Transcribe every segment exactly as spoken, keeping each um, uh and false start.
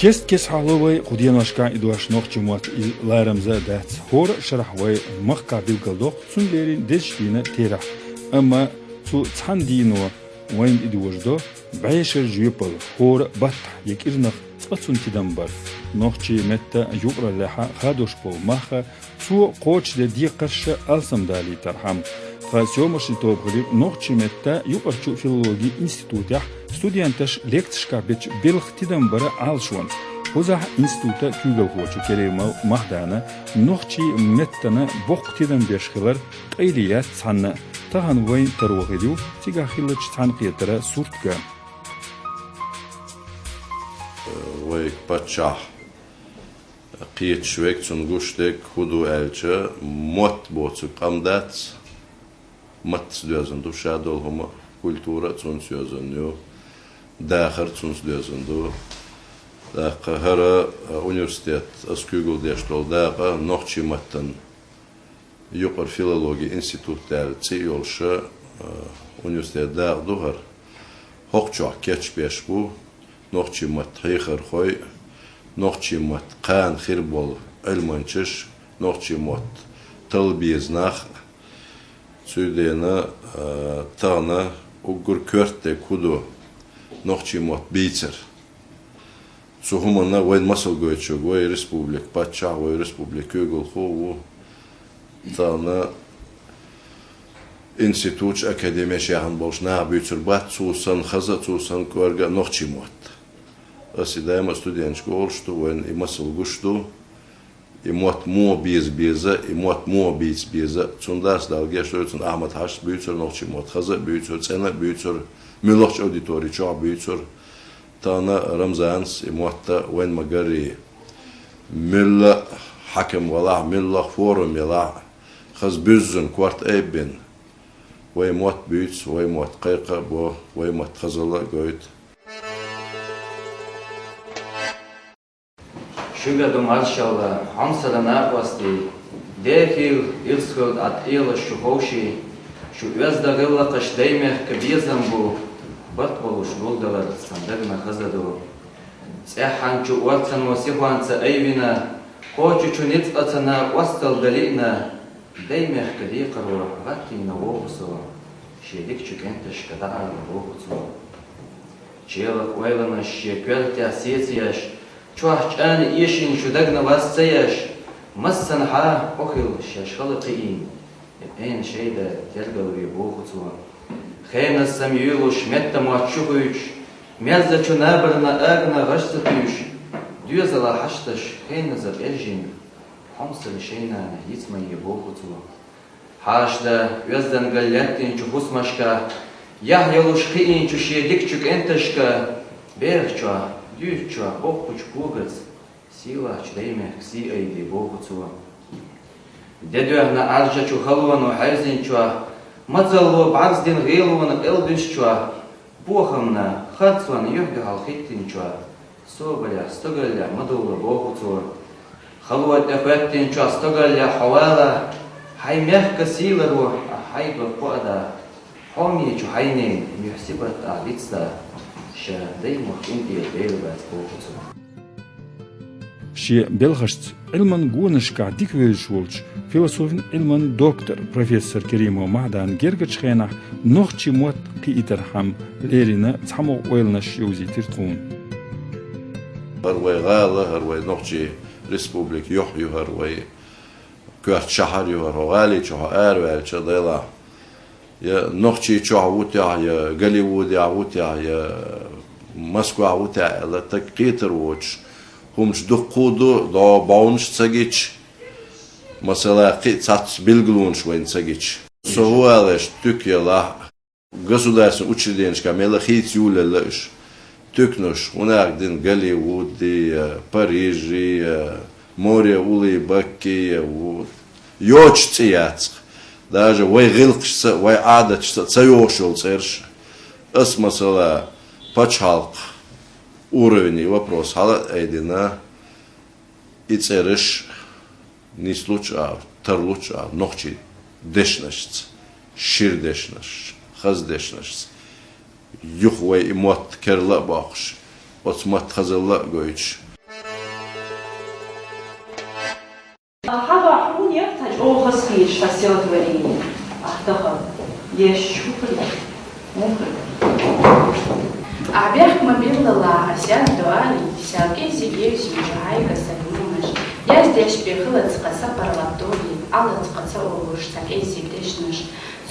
Кест-кеста хьахьо вай кху деношкахь и дош, нохчийн мотт, и ларамза а дац. ХӀора а шарахь вай махкахь билгалдоккху цунна леррина дезачу дийнан терахь. Амма цу цхьана дийнахь вайна тӀедожадо бӀешерчу жоьпалла, хӀора а баттахь я кӀирнах цкъа цунна тидам бар. Нохчийн меттан юкъараллехь хадош болу мах а цо кхочушден декхарш а алсамдалийтархьама. Тхан съёмочни тоба хилира нохчийн меттан юкъарчу филологийн институтехь студенташа лекцешкахь бечу белхан тидам баран Ӏалашонца. Кхузахь институтан куьйгалхочо Керимов Махдана нохчийн меттана боккха тидам беш хилар къайле яц цхьанна а. Тахана вайна таро хир ю цигахь хиллачу цхьаьнакхетаран суртга. Вай паччахь кхеташ верг, цунна гуш дерг хӀун ду аьлча, мотт боцург къам дац, маттаца доьзна ду ша долу хӀума, культура а цунца йоьзна ю, дахар а цунца доьзна ду. ТӀаккха хӀара, а, университет, ас куьйгалла деш долу дакъа нохчийн маттан юкъара филологин институт аьлла цӀе йолуш, а, университет дакъа ду хӀара. ХӀокху чохь кечбеш бу нохчийн маттан хьехархой а, нохчийн маттан кхана хир болу Ӏилманчаш а, нохчийн мотт талла беза нах а. Цундела, а, тахана уггар коьрта дерг хӀун ду? Нохчийн мотт бийцар. Цу хӀуманна вайн масал гойтуш верг вай республикан паччахь, вай республикан куьйгалхо а ву. Тахана институташ, академеш яьхна болуш нах буьйцур бац цо санна хаза а, цо санна кӀорга а нохчийн мотт. Ас и даима а студенташка олуш ду, вайна и масал гуш ду. И мотт муха беза беза, и мотт муха бийца беза. Цундела Далла гечдойла, цуьнан Ахьмад-Хьаьжас буьйцура нохчийн мотт, хаза а буьйцура, цӀена а буьйцура, муьлхачу аудитори чохь а буьйцура. Тахана Рамзанас и мотт а вайна ма-гарра. Муьлха а хьаькам валахь, муьлха а форум ялахь, хаза буьззина корта айбина. Вай мотт буьйцу, вай мотт кхайкха а бо, вай мотт хазалла а гойту. Шуьга ду маршалла, хьомсара накъостий, дехийла ирс хуьлда Ӏад Ӏелаш шу ховший, шу оьзда гӀиллакхаш Даймехкан безам бу, барт болуш гулдалар сан дагна хаза ду. ЦӀеххьана чу орцано сихонца айвина, кхочучу ницкъаца накъосталла дан лиъна, Даймехкан декхаро гӀаттийна воху со, шен дикачу кӀенташка дӀаала воху цо. Челакх ойланаш шен коьртехь сецаеш, чохь чӀана эшийна шу дагна вас ца еш, массанхьа къохилла шаьш хала кхиийна, и Ӏена шайда тергалве боху цо. Хенас самйуьйлуш, метта мотт шу хуьйцуш, мерзачу набарна агна гӀаш ца туьйш, доьзалан хьашташ хеназа къежжина, хьомсара шайнана йиц ма е боху цо. Хьаштда оьздангалла лаьттинчу хӀусамашка, яхь йолуш кхиийначу шен дикачу кӀенташка, бехачохь, дуьйцучохь боккхачу когаца, сийлахьчу Даймехкан сий айде боху цо. Де доьхна Ӏаьржачу халоно хьаьвзинчохь, мацалло бӀарздина гӀелонан кӀел дуьсучохь, бохамна, харцонна юьхь-дуьхьал хӀиттинчохь, собарех стогаллехь ма довла боху цо. Хало тӀе хоьттинчохь стогаллехь хьо валахь, хьайн мехкан сийларо ахь хьайга кхоа дахь, хьоме чу хьайнийн муьхь-сибат ахь вицдахь, ша Даймохк къинтӀера бер бац боху цо. Шен белхашца Ӏилман гонашкахь дика вевзаш волчу философин Ӏилман доктор, профессор Керимов Махьдана гергарчу хенахь нохчийн мотт кхиийтархьама леррина цхьамогӀа ойланаш йовзийтира тхуна. ХӀара вай гӀала, хӀара вай нохчийн республика юьхь ю, хӀара вай коьрта шахьар ю, хӀара хӀокху гӀали чу хьо араваьлча, делахь, я Нохчийчохь ву техь, я Голливудехь ву техь, я Москвахь ву техь аьлла, стаг кхетар воцуш, хӀуманаш дуккха а ду, дӀо бовнаш ца гича, масала, кхин а цхьацца билгалонаш вайна ца гича. Со хӀун алаш, туька ялахь, государственный учрежденешкахь мел хийца йолаелла уьш. Туьканаш, хӀунда аьлча дина Голливуди, я Парижи, я Море улыбки, я ву-, йоцуш цӀе яц-кх. Даже вай гӀиллакхашца, вай Ӏадаташца ца йогӀуш йолу цӀераш. Ас, масала, пачхьалкхан уровне вопрос хьала а айдина, и цӀераш нислуш а, тарлуш а нохчийн дешнашца, шира дешнашца, хаза дешнашца. Юха вай и мотт керла а боккхуш, оцу матта хазалла а гойтуш, Хьо схийш хьа сел творени, ахтахал, еш шухри, мухри. Ахьа бехк ма биллалахь, ас яздо ари, сел кӀеззига евзий чу хьайга са гӀуманаш, яздеш бехилац кхы са паргӀатдоли, алац кхы ца олуш са кӀеззига дешнаш.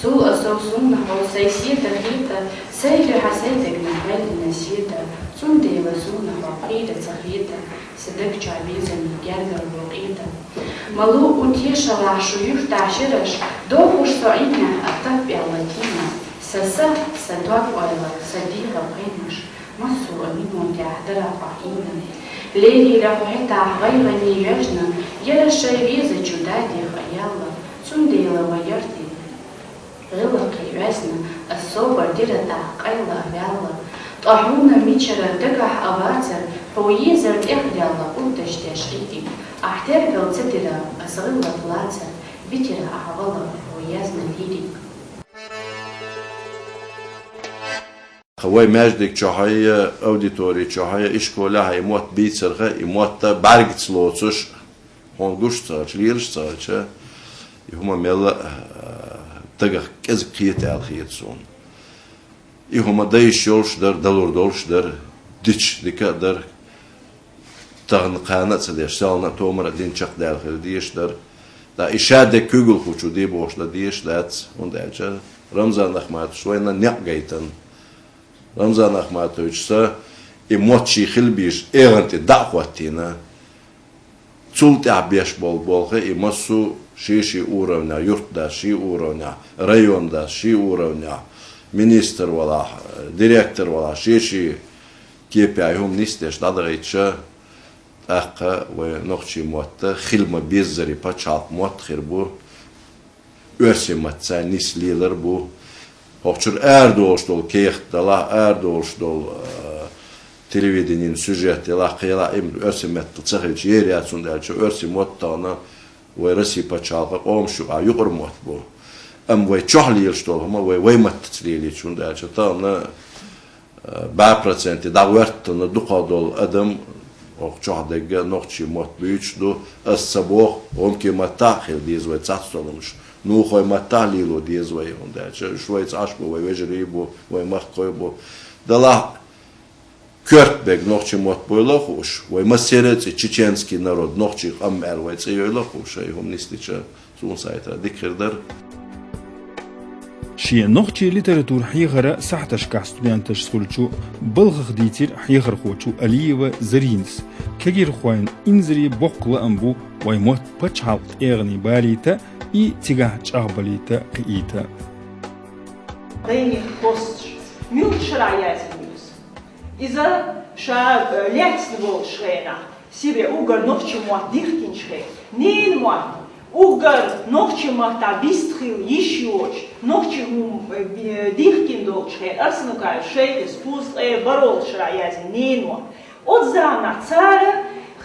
Цул а сов суннахьо сай седа хета, сай дуьхьа сай дегнахь ваьллина седа, цундела суннахьо кхийда ца хета, са даг чохь безамийн гергарло къеда. Ма луъу тешалахь шу юьртахь шераш, дохуш со Ӏийнехь а тап аьлла тийна, са са, са дог ойла, са дегӀан пхьенаш, массо а минотехь дара хьо хьийна. Леррина хьо хӀетахь гӀайгӀане йоьжна, яра шайн везачу дадех а яьлла, цундела вай яртий гӀиллакхе оьзна, ас собар дира тӀаккха къайла а ваьлла. Ткъа хьуна мичара дагахь а вацар, хьо езар тӀехдаьлла, къурдаш деш Ӏийти. Ахь тергал ца дира ас гӀиллакх лацар, битира ахь вала хьо язна лирик. Вай маьждиг чохь а, аудитори чохь а, ишколехь а и мотт бийцарх а, и мотт бӀаьргаца лоцуш, хьуна гуш ца хилча, лелаш ца хилча, и хӀума мелла а, дагах кӀезиг кхета аьлла хета суна. И хӀума дан йиш йолуш дара, далур долуш дара, дича дика а дара, тахана кхана а ца деш, селхана а томар а дина чекхдаьлла хила дезаш дара. ТӀаккха и шадерг куьйгалхочо де бохуш дан дезаш дац, хӀунда аьлча Рамзан Ахматовича вайна некъ гайтина. Рамзан Ахматовича и мотт шен хила безаш эгӀан тӀе дӀа а хӀоттийна. Цул тӀаьхьа беш болу болх и массо а шен-шен уровнехь, юртдас шен уровнехь, райондас шен уровнехь, министр валахь, директор валахь, шен-шен кепехь и хӀума нисдеш дӀадахийтча, тӀаккха вай нохчийн мотт хила ма-беззара пачхьалкх мотт хир бу. Оьрсийн маттаца нис лелар бу. ХӀокхучуьра арадолуш долу кехат далахь, арадолуш долу, а, телевиденин сюжет ялахь, кхин ялахь, и оьрсийн меттала ца хилча, ер яц, хӀунда аьлча оьрсийн мотт тахана вай Россин пачхьалкхан къомаш юкъахь юкъара мотт бу. Амма вай чохь лелаш долу хӀума вай, вай маттаца лелийча, хӀунда аьлча тахана бӀе проценте дӀагӀоьртина дукхах долу адам хӀокху чохь дерг нохчийн мотт буьйцуш ду. Ас ца боху, гӀумкийн маттахь а хила деза вай цхьацца зуламаш, нохойн маттахь а лело деза вай, хӀунда аьлча уьш вайца Ӏаш бу, вай вежарий бу, вай махкахой бу. Делахь коьрта берг нохчийн мотт бойла а хууш, вай массеран а цӀе чеченский народ, нохчийн къам аьлла вай цӀе йойла а хууш, и хӀума нисдича, суна сайтара дика хир дара. Шен нохчийн литература хьехаран сахьташкахь студенташца хуьлучу балхах дийцира хьехархочо Алиева Заринас. Кегийрхойн инзаре боккха лаам бу вайн мотт пачхьалкхан эгӀане балийта, и цигахь чӀагӀбалийта, кхиийта. Даймехкан косташ муьлхачу шарахь яздина иза? Иза ша, э, лаьцна волчу хенахь, себе уггар нохчийн мотт дихкинчу хенахь, ненан мотт уггар нохчийн маттахь вистхила йиш йоцуш, нохчийн хӀума, э, дихкина долчу хенахь, Арсанукаев Шайхас кхузткъе бархӀолгӀачу шарахь яздина ненан мотт. Оцу заманахь цара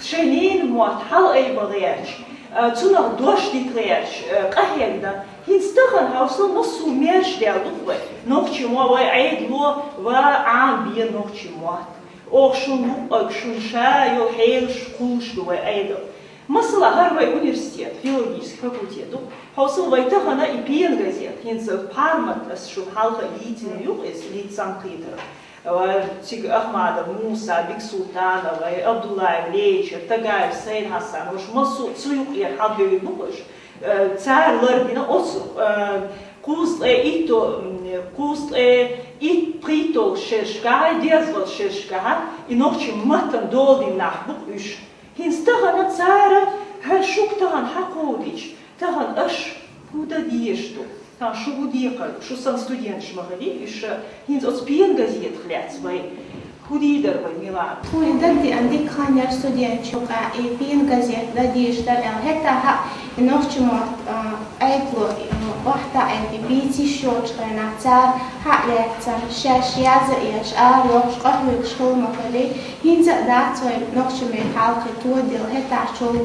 шайн ненан мотт хьалаайба гӀерташ, а, цунах дош дита гӀерташ, а, къахьегна. ХӀинца тахана хьовсал массо а мерш даьлла ду-кх вай. Нохчийн мотт вай Ӏедало ва Ӏамабе нохчийн мотт. Оха шуна вукхаг шуна ша йолу хьелаш кхуллуш ду вай Ӏедал. Масала, хӀара вай университет, филологический факультет ду-кх. Хьовсал вай тахана и пена газета, хӀинца пхьармат ас шуна хьалха дийцина ю-кх иза, Лица Санкхетаров. Ва цига Ахмадов Муса, Бексултанов, Абдуллаев Лейча, Тагаев Сайд-Хьасан, уьш массо а цу юкъера хьалабевлла бу-кх уьш. Э, цара лардина оцу, э, кхузткъе итто, м, кхузткъе итт пхийтталгӀачу шерашкахь, дезткъалгӀачу шерашкахь и нохчийн маттана дола дина нах бу-кх уьш. ХӀинца тахана цара, хӀара шуьга тахана хьакховдийча, тахана аша хӀун дан дезаш ду? Тахана шу хӀун декхар ду? Шу санна студенташ ма хилий уьш, хӀинца оцу пена газетах лаьцна вай. ХӀун дийр дара вай, Милана? Тхуна дагадеана дика хан яра студенташна юкъахь и пена газета дан дезаш дара аьлла. ХӀетахь а и нохчийн мотт, а, Ӏедало, а, охьатаӀийта, бийца йиш йоцучу хенахь цара хьа а лаьцна, шаьш язъеш, арайохуш, къахьоьгуш хила ма хилий. ХӀинца а дац вай нохчийн меттан хьалхе тодилла, хӀетахь чул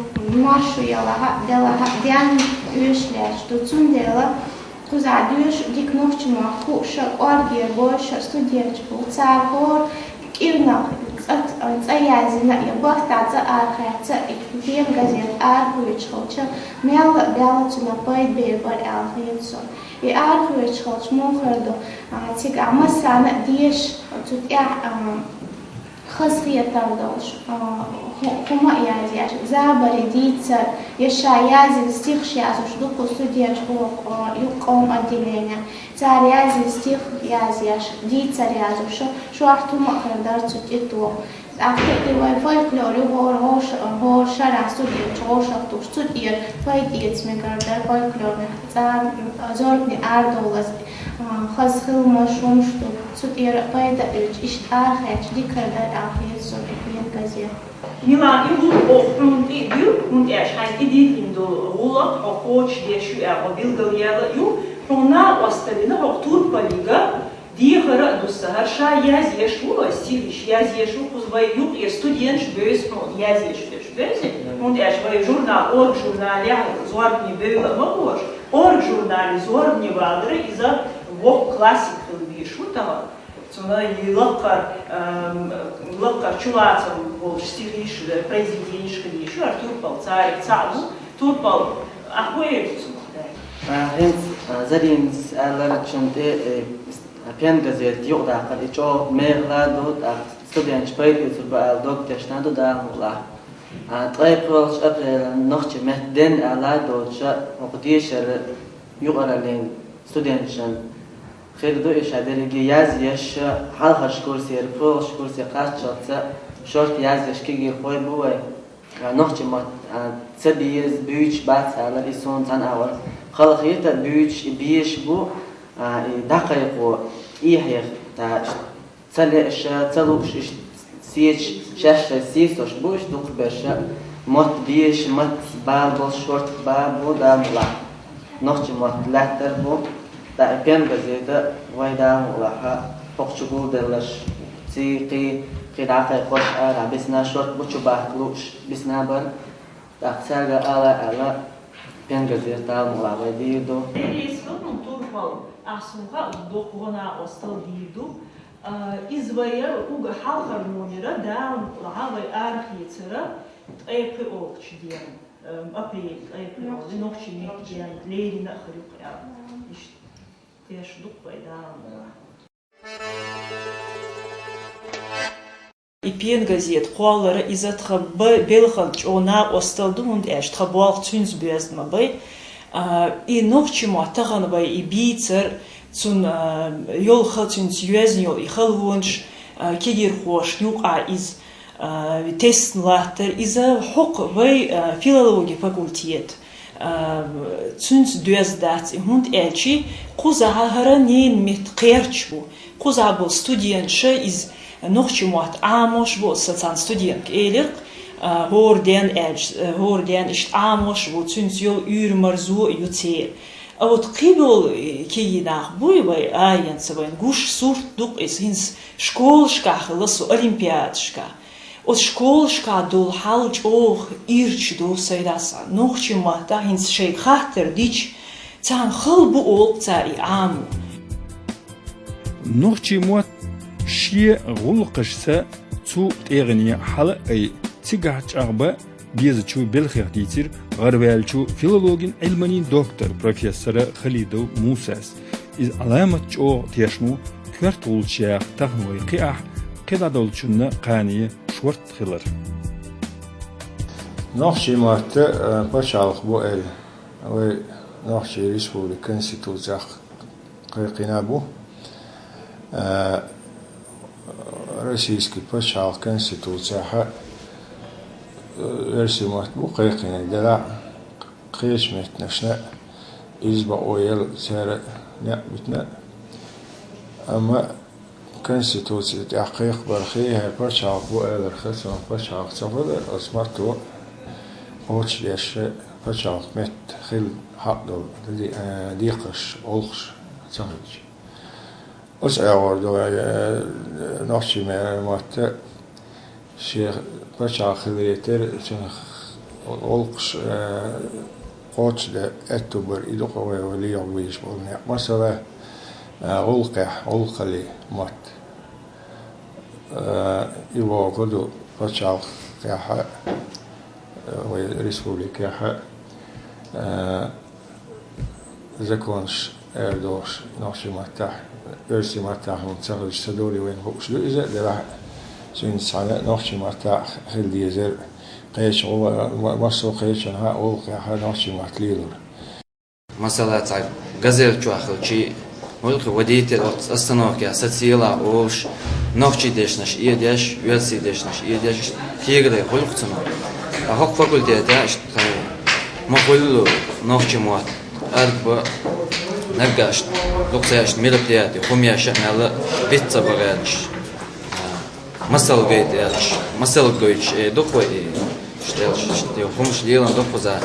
маршо ялахь а, делахь а, денна оьшуш лаьтташ ду. Цундела кхузахь доьшуш дика нохчийн мотт хууш а, кӀоргера бовзуш а студенташ бу. Цара хӀора кӀирнах Ат, а, цӀа язйина, я бахта цӀа арахецци, и Пен газет арахойташ хилча, мелла а баьлла цунах пайда бер бара аьлла хет сона. И арахойташ хилча муха хир ду, а, цига а массарна а дезаш, цу тӀехь, а, хазахетар долуш, а, хӀу-, хӀума а язъеш, забаре дийцар, я ша язйина стихаш язъеш ду-кх студенташ боху, а, юкъ-къоман отделенехь. Цара язйина стих язъеш, дийцар язъеш, шортта хӀума а хир дара цу тӀе тоха. ТӀаккха и вай фольклор ю, хӀора вовш-, хӀора шарахь студенташ вовшах тухуш, цу тӀера пайда эца мегар дара фольклорна цӀа, м, зорбане арадовлаза, а, хаза хиламаш, хӀумаш ду. Цу тӀера пайда а оьцуш, иштта арахецча дика хир дара аьлла хета сона и Пен газет. Милан, и гӀуллакх оха хьуна тӀе а дуьйру, хӀунда аьлча хьайна тӀедиллина долу гӀуллакх хьо кхочушдеш ю аьлла, хьо билгалъяьлла а ю, хьуна накъосталла йина хьо турпалга дехар а ду сан, хӀара ша язъеш ву, ай стихаш язъеш ву, кхуза вай юкъера студенташ бевза хьуна язъеш берш бевза, хӀунда аьлча вай журнал, «Орг» журналехь зорбане бевлла а ма бохуш, «Орг» журнале зорбане валара иза воккха классик хила везаш ву тахана. Цунна и лакхара, ам, лакхара чулацам болчу стихаш, произведенеш хила езаш ю, хӀара турпал царах цхьаъ ду, турпал ахь хӀун эр ду цунах? А, хӀинца, а, Заринас аьлларчун тӀе, э, Пен газет юкъадаккхар и чӀогӀа мехала ду, тӀаккха студенташ пайда эцур бу аьлла дог тешна ду Дала мукъалахь. А, ткъе пхоьалгӀачу апрелан нохчийн меттан ден аьлла доцуша, хӀокху дешара юкъараллин студенташна хир ду и ша дерриге язъеш, хьалхарчу курсера пхоьалгӀачу курсе кхаччалца шортта язъеш кегийрхой бу вай. А, нохчийн мотт, а, ца беза, буьйцуш бац алар, и суна цхьана агӀор халахета, буьйцуш и безаш бу, а, и дӀакхайкхо, эхь-эхь, та, ца леаш, ца лууш, иштта сецаш, шаьш шайн сийсош бу, иштта дукхахберш, мотт безаш, маттаца бала болуш шортта бан бу, Дала мукъалахь. Нохчийн мотт лаьттар бу, тӀаккха и Пен газета вай, Дала мукъалахь, хӀокху чу гулделларш, ций, кхий, кхин дӀакхайкхош арахь бисина шортта бу, чубахка лууш бисина бара, тӀаккха цаьрга ала аьлла, Пен газета, Дала мукъалахь, вай дийр ду. Элис хӀун турпал, ахь суна хаьа, доккха гӀо накъосталла дийр ду. А, иза вай уггар хьалхара номера, Дала мукъалахь, вай арахецара ткъе пхоьалгӀачу дийнахь, а, апрель ткъе пхоьалгӀа, нохчийн меттан ден лерина а хир ю-кх аьлла. Иштта теш ду-кх вай, Дала мукъалахь. И Пен газета кхоллара иза тхан ба-, белхан чӀогӀа накъосталла ду, хӀунда аьлча тхан болх цуьнца боьзна ма бай. А, и нохчийн мотт тахана вай и бийцар, цунна, а, йолу хала, цуьнца йоьзна йолу и халонаш, а, кегийрхошна юкъахь иза, а, тесна латтар, иза хӀокху вай, а, филологи факультет, а, цуьнца доьзна дац и, хӀунда аьлча кхузахь хӀара ненан меттан кхерч бу. Кхузахь болу студенташа иза нохчийн мотт Ӏамош бу, сан цхьана студентка элира-кх, а, хӀора ден аьлча, а, хӀора ден иштта Ӏамош бу, цуьнца йолу уьйр-марзо а ю церан. А вот кхиболу, э, кегий нах буй вай, аенца вайн гуш сурт ду-кх иза, хӀинца школашкахь хилла со, олимпиадашкахь. Оцу школашкахь долу хьал чӀогӀа ирча ду, Сайдас, нохчийн маттахь хӀинца шайга хаттар дича, царна хала бу олу-кх цара и Ӏамо. Нохчийн мотт шен гӀуллакхашца цу тӀегӀане хьала а айа, цигахь чӀагӀбан безачу белхех дийцира гӀараваьллачу филологин Ӏилманийн доктор, профессора Халидов Мусас. Иза Ӏаламат чӀогӀа тешна ву, коьрта гӀулчех тахана вай кхиахь, кхидӀа долчунна кхане шортта хилар. Нохчийн мотт, э, пачхьалкх бу аьлла, вай Нохчийн Республикин Конституцехь кхайкхина бу. Э, Российски пачхьалкхан Конституцехь, э, оьрсийн мотт бу кхайкхина, делахь кхечу меттанашна иза бакъо елла цара некъ битина. Амма Конституци тӀехь кхайкхабархье, хӀара пачхьалкх бу аларх, цунах пачхьалкх ца хуьлу, оцу матто кхочушдеш пачхьалкх меттан хила хьакъ долу де-, э, декхарш, гӀуллакхаш ца хилча. Оцу агӀор ду, э, нохчийн мотт шен пачхьалкх хиларе терра, цуьнан гӀуллакхаш, э, кхочушдан аьтту бар, и ду-кх вай, вай лехьа везаш болу некъ. Масала, э, гӀуллакхехь, гӀуллакхаллин мотт. Э, и вогӀу ду пачхьалкхехьа, э, вай республикехьа, э, законаш эр дохуш нохчийн маттахь, оьрсийн маттахь хӀума ца хилча ца долий вайна хууш ду иза, делахь цуьнца цхьаьна нохчийн маттахь хила дезар, кхечу гӀо-, ма-, массо а кхечанхьа а гӀуллакхехьа нохчийн мотт лелор. Масала, цхьа газель чохь хилчий, муьлхха водитель оццу остановкехь сацийла олуш, нохчийн дешнаш эдеш, оьрсийн дешнаш эдеш, кегара хуьлу-кх цунах. Ткъа хӀокху факультетехь иштта тхайн ма хуьллу нохчийн мотт, аргба, наггахь иштта, дукха ца иштта мероприяти, хӀума еш а мелла, биц ца багӀаьллаш. Масал гайта аьлча, масал гойтуш, э, дукха вай, э, иштта аьлча, иштта хӀумаш лелан дукха кхуза.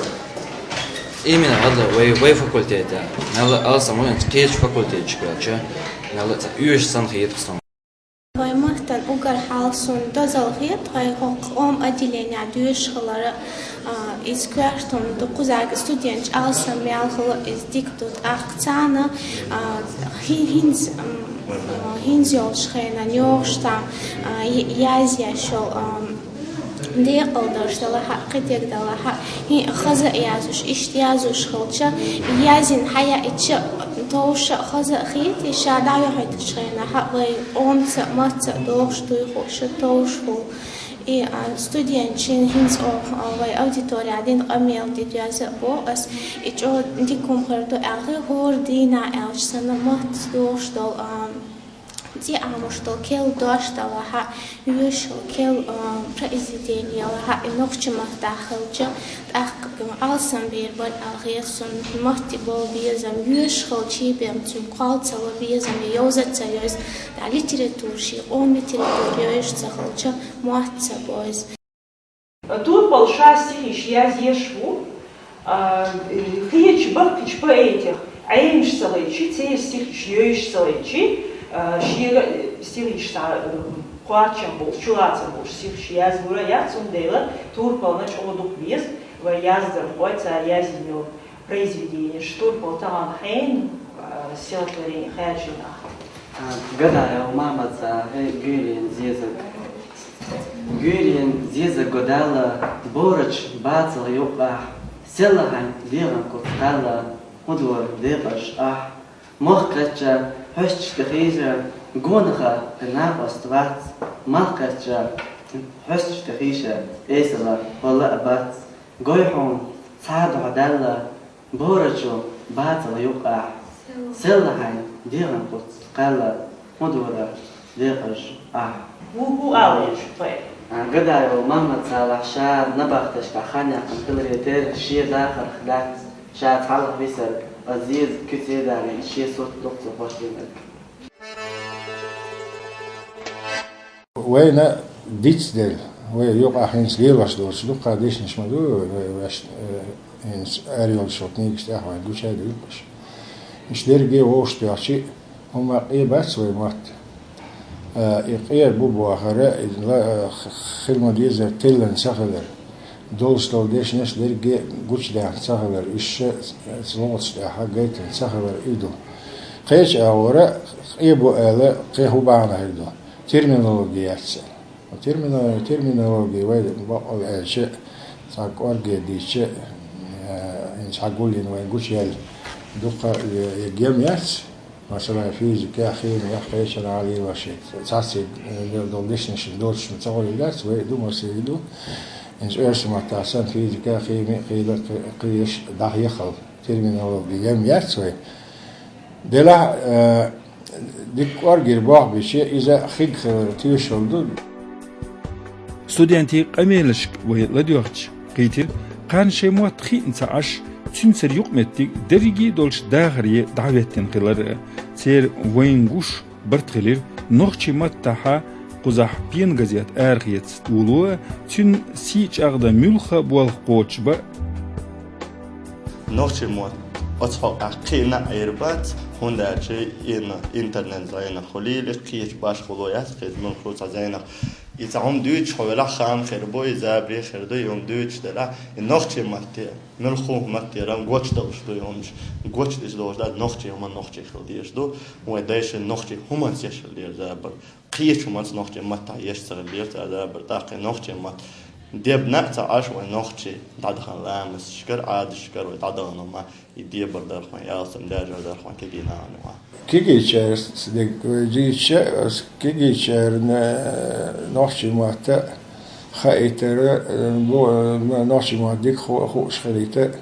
Именно хӀара вай, вай факультета, мелла алсам вайн кхечу факультеташка аьлча, мелла ца оьшуш санна хета суна. Вай маттан уггар хьалха суна дозалла хета, вай хӀокху къоман отделенехь доьшуш хилар, а, иза коьрта хӀума ду, кхузахь студенташ алсам мел хилла, иза дика ду, тӀаккха царна, а, хи-, хӀинца, м, а, хӀинца йолчу хенахь йогӀуш там, а, я-, язъеш йолу, а, декъалдарш далахь а, кхидерг далахь а, хӀин хаза а яздеш, иштта яздеш хилча, язйина хьаяьлча, товш а хаза а хета, и ша дӀайохьуьйтучу хенахь а вай къомца а, матца а догӀуш дуй хууш, товш хуьлу. И, а, студенташна хӀинца оха, а, вай аудиторехь дина къамел де деза а боху ас, и чӀогӀа дика хӀума хир ду аьлла, хӀора дийнахь аьлча санна, матца догӀуш долу, а, цӀе Ӏамош долу керла дош далахь а, йоьшуш йолу керла, а, произведени ялахь а, и нохчийн маттахь хилча, тӀаккха, а, алсам бер бара аьлла хета суна, матте болу безам, йоьшуш хилча бен цуьнан кхолла ца ло безам, я йовза а ца йовза, тӀаккха литература, шен къоман литература йоьшуш ца хилча, мотт ца бовза. Турпал ша стихаш язъеш ву, а, кхечу баккхийчу поэтех Ӏемаш ца лайчи, церан стихаш йоьшуш ца лайчи, а, шера стихаш ца, а, кхоччуш болуш, чулацам болуш стихаш язлур яц, цундела Турпална чӀогӀа дукха беза вай яздархой, цара язйина йолу произведенеш. Турпал, тахана хьенан, а, стихотворени хаьржина ахь? А, Гадаев Мамаца, хӀей, гуьйренан зезаг. Гуьйренан зезаг го даьлла, борачу бацал юккъехь, селла хьайн дегӀан куц кхаьлла, хӀун дора декъаза ахь? Мохк кхаьчча, хьоьсташ тӀе хийжа, гонаха накъост вац, малх кхаьчча, хьоьсташ тӀе хийжа, эсала хӀолла а бац. Гой хьуна, цхьа а дуьхьа даьлла, борачу бацал юккъехь, селла хьайн дегӀан куц кхаьлла, хӀун дора декъаза ахь? ХӀу, хӀу ала еза поэт? А, Гадаев Мамаца, ша набахташкахь хан яьккхина хиларе терра, шен дахарх дац ша цхьалха висарг, ас зеза куьце а далийна, шен сурт ду-кх цо хӀоттийнарг. Вайна дицделла, вай юкъахь хӀинца лелош долчу дуккха дешнаш ма ду, вай, вай, э, хӀинца ара йолчу книгаш тӀехь вайн гуча а дуьйцуш. Иштта дерриге вовшахтоьхча, хӀума къе бац вай мотт. Э, и къера бу бохара, и ла-, э, х-, хила ма дезара тиллина ца хилар. Долуш долу дешнаш дерриге гучудаьхна ца хилар, уьш ша лоцу тӀехь гайтина ца хилар и ду. Кхечу агӀора къе бу аьлла, кхин хӀун бахьана хир ду? Терминологи яц церан. Термино-, терминологи вай бакъ аьлча, цхьа кӀорге дийча, э, хӀинца хьан гулйина вайн гучуяьлла дукха, э, гем яц. Масала, физика, хими, кхечанхьа лелош, цхьацца, э, долу дешнашна доцучун ца гӀойла дац, вай ду, масала ду. ХӀинца оьрсийн маттахь санна, физика, хими, кхийла, кхи-, кхийш дӀахьехал, терминологи гем яц вай. Делахь, э, дика кӀоргера болх бича, иза хиг хилар тоьшалла ду. Студентийн къамелашка вай ладоьгӀча, кхийтира, кхарна шайн мотт хиъна ца Ӏаш, цуьнцара юкъаметтиг дерриге а долчу дахаре дӀахӀоьттина хилар. Церан вайн гуш барт хилира, нохчийн маттахьа кхузахь пена газет арахеца тӀуло, цуьнан сий чӀагӀдан муьлхха болх кхочуш бан. Нохчийн мотт оцу хьокъехь кхиъна а Ӏер бац, хӀунда аьлча и ин-, интернет зӀенах хуьлийла, кхечу башхало яц, кхечу муьлххачу зӀенах. И цхьа хӀума дуьйцуш хьо велахь, хаам хир бу, и забаре хир ду, и хӀума дуьйцуш делахь, и нохчийн матте, муьлхха хӀума матте гочдалуш ду и хӀумаш, гочдеш долуш дац, нохчийн хӀума нохчийн хила дезаш ду, вайн дайша нохчийн хӀуманца еш хила деза забар. Кхечу хӀуманца нохчийн маттахь еш ца хила деза цара забар, тӀаккха и нохчийн мотт дебна а ца Ӏаш, вайн нохчийн дӀадахана ламасташкара, Ӏадаташкара вай дӀадахана ма, и дебар дархойн, ялсам даьржар дархойн кегий нахана юкъахь. Кегийчара с-, с-, дерг вай дийцича, ас кегийчарна, э, нохчийн мотт хаийтара, э, бо-, э, нохчийн мотт дика ху-, хууш хилийта,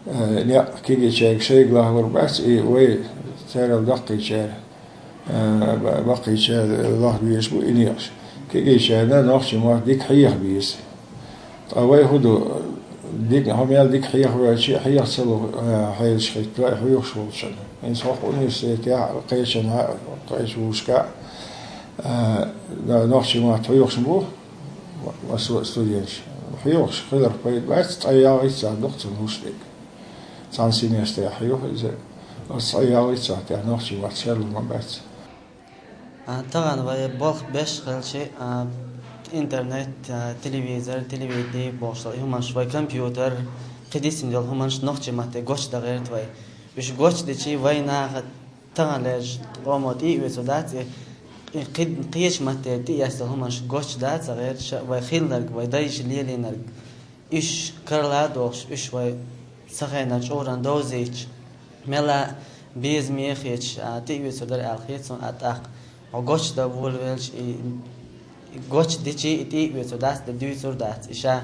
э, некъ кегийчаьрга шайга лахлур бац, и вай царал даккхийчара, э, ба-, баккхийчара лаха безаш бу и некъаш. Кегийчарна нохчийн мотт дика хьеха беза. Ткъа вай хӀун ду, дика, хьо мел дика хьехавелча, хьеха ца лу, э, хьелаш хӀиттаве хьоьхуш волчунна. ХӀинца хӀокху университетехь а, кхечанхьа а, кхечу вузашкахь а, э, нохчийн мотт хьоьхуш ма бу, массо а студенташ. Хьоьхуш хиларх пайда бац, цкъа ялхитта сахьт ду-кх цунна луш дерг. Цхьана семестрехь хьоьху иза. Оцу цкъа ялхитта сахьтехь тӀехь нохчийн мотт шаьрлур ма бац. А, тахана вай болх беш хилча, а, интернет, а, телевизор, телевидение бохуш долу и хӀуманаш, вай компьютер, кхин дисина йолу хӀуманаш нохчийн матте гочдан гӀерта вай. Уьш гочдичи вай наха таханлерчу къомо тӀе а оьцур дац, и, и кхи-, кхечу матте тӀеэцна долу хӀуманаш гочдан ца гӀерташ, вай хилларг, вай дайша лелийнарг. Уьш карла а дохуш, уьш вай ца хенара чкъуран довзийча, мелла а безаме хеташ, а, тӀеоьцур дара аьлла хета суна, а тӀаккха хьо гочдан волавелча, и, и гочдичи и тӀеоьцур дац, де дуьйцур дац. И ша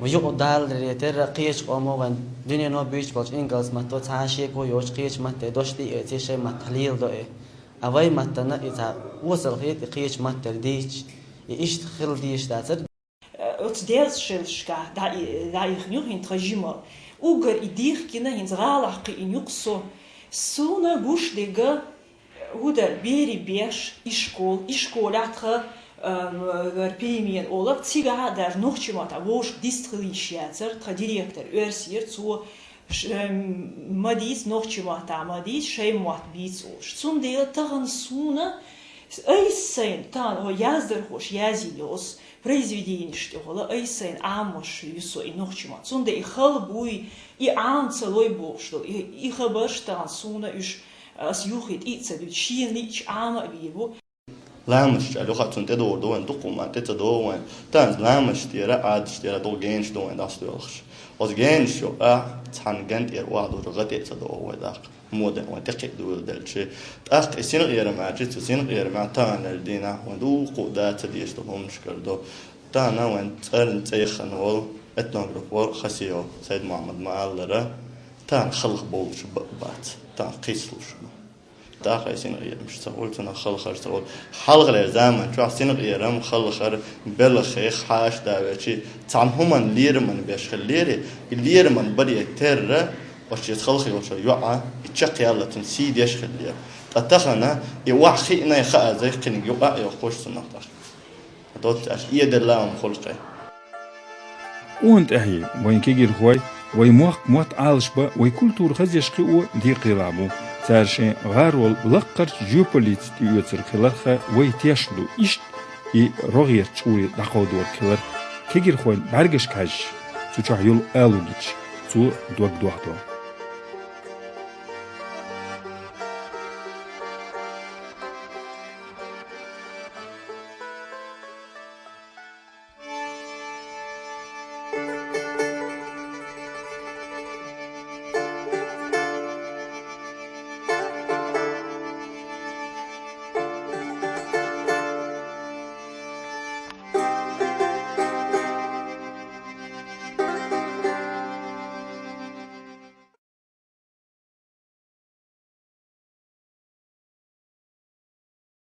юкъа даларе терра кхечу къомо вайн дуьнено буьйцуш болчу ингалс матто цхьа а шеко йоцуш кхечу матте дош тӀеэций шайн маттахь леладо и. А вай маттана и цхьа осал хета и кхечу маттара дийцча, и иштта хила дезаш дацара. Оцу деза шелашкахь дӀа-, дӀаихна ю хӀинца тхан жимал. Уггар и дихкина хӀинца гӀалахь кхиъна ю-кх со. Суна гуш дерг хӀун дара, берийн беш, и школа, и школехь тхан, ам, вара перемена олу, цигахь а даже нохчийн маттахь вовшах дистхила йиш яцара, тхан директор оьрсера, цо ш-, ам, ма дийца нохчийн маттахь, ма дийца, шайн мотт бийца олуш. Цундела тахана суна айса сайна, тахана хӀо яздархоша язйина йолу оцу произведенеш тӀехула айса сайна Ӏамош ю со и нохчийн мотт. Цундела и хала буй, и Ӏама ца лой бохуш долу, и, и хабарш тахана суна уьш, ас юххе тӀе а ца дуьту, шена лиъча Ӏама а бийр бу. Ламасташ аьлла, юха цунна тӀедогӀур ду вайн, дукха хӀума тӀе ца догӀу вайн. Тахана ламасташ тӀера, Ӏадаташ тӀера дукха генаш ду вайн дӀасадоьлхуш. Оцу генаш юкъахь цхьана ган тӀера охьадужу гӀа тӀе а ца догӀу вай даккха. Мода вайн тӀекхиа дуьйладелча. ТӀаккха и синкъерам аьлча, цу синкъерамехь таханлерчу дийнахь вайн дуккха а да ца дезаш долу хӀуманашкара ду. Тахана вайн цӀарна цӀе яхана волу этнограф вара Хасиев Сайд-Мухьаммад ма-аллара, тахана халхабовлуш ба-, бац, тахана кхийсалуш бу. ТӀаккха и синкъерамаш ца хуьлу, цунах халхарш ца хуьлу. Хьалхалера заман чохь синкъерам, халхар, белхех хьаша давечи, цхьана хӀуманна лераман беш хиллера, и лераман баре терра, оцу шеца халха йолчу йоӀа, и чекхъяьлла цунна сий деш хиллера. Ткъа тахана и охьахиънай хаазай кхиниг юкъа а йоккхуш цунах тӀаккха. Доццу аьлча, эдалла а хӀума хуьлу кхин. Къона тӀаьхье, вайн кегирхой, вай мохк мотт Ӏалашбан, вай культура хазъеш кхио декхарийлахь бу. Цара шайн гӀарол лаккхарчу жоьпаллица тӀеоьцург хиларх вай тешна ду, иштта и рогӀера чкъуре дӀакховдорг хилар. Кегирхойн бӀаьргашка хьаьжча, цу чохь йолу алу гича, цо дог дохдо.